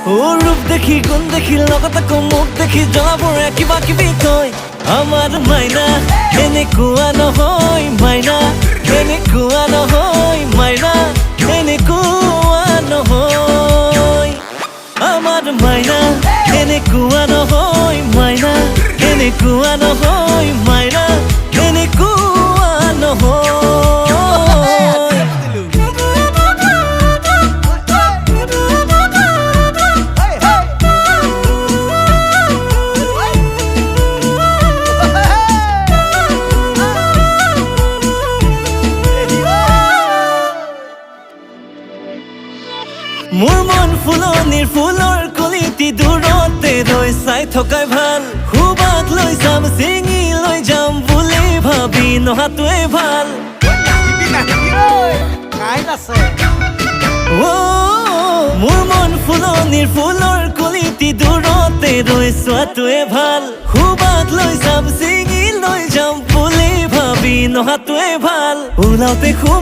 অ ৰূপ দেখি, গুণ দেখি, লগত আকৌ মুখ দেখি জ্বলাবোৰে কিবা কিবি কয়। আমাৰ মাইনা এনেকুৱা নহয়, মাইনা এনেকুৱা নহয়, মাইনা এনেকুৱা নহয়। আমাৰ মাইনা এনেকুৱা নহয়, মাইনা এনেকুৱা নহয়, মাইনা এনেকুৱা নহয়। মোৰ মন ফুলনিৰ ফুলৰ কলিটি দূৰতে ৰৈ চাই থকাই ভাল। সুবাস লৈ যাম, ছিঙি লৈ যাম বুলি ভাবি নহাটোৱে ভাল। মোৰ মন ফুলনিৰ ফুলৰ কলিটি দূৰতে ৰৈ চোৱাটোৱে ভাল। সুবাস লৈ যাম, ছিঙি লৈ যাম বুলি ভাবি নহাটোৱে ভাল। ওলাওতে।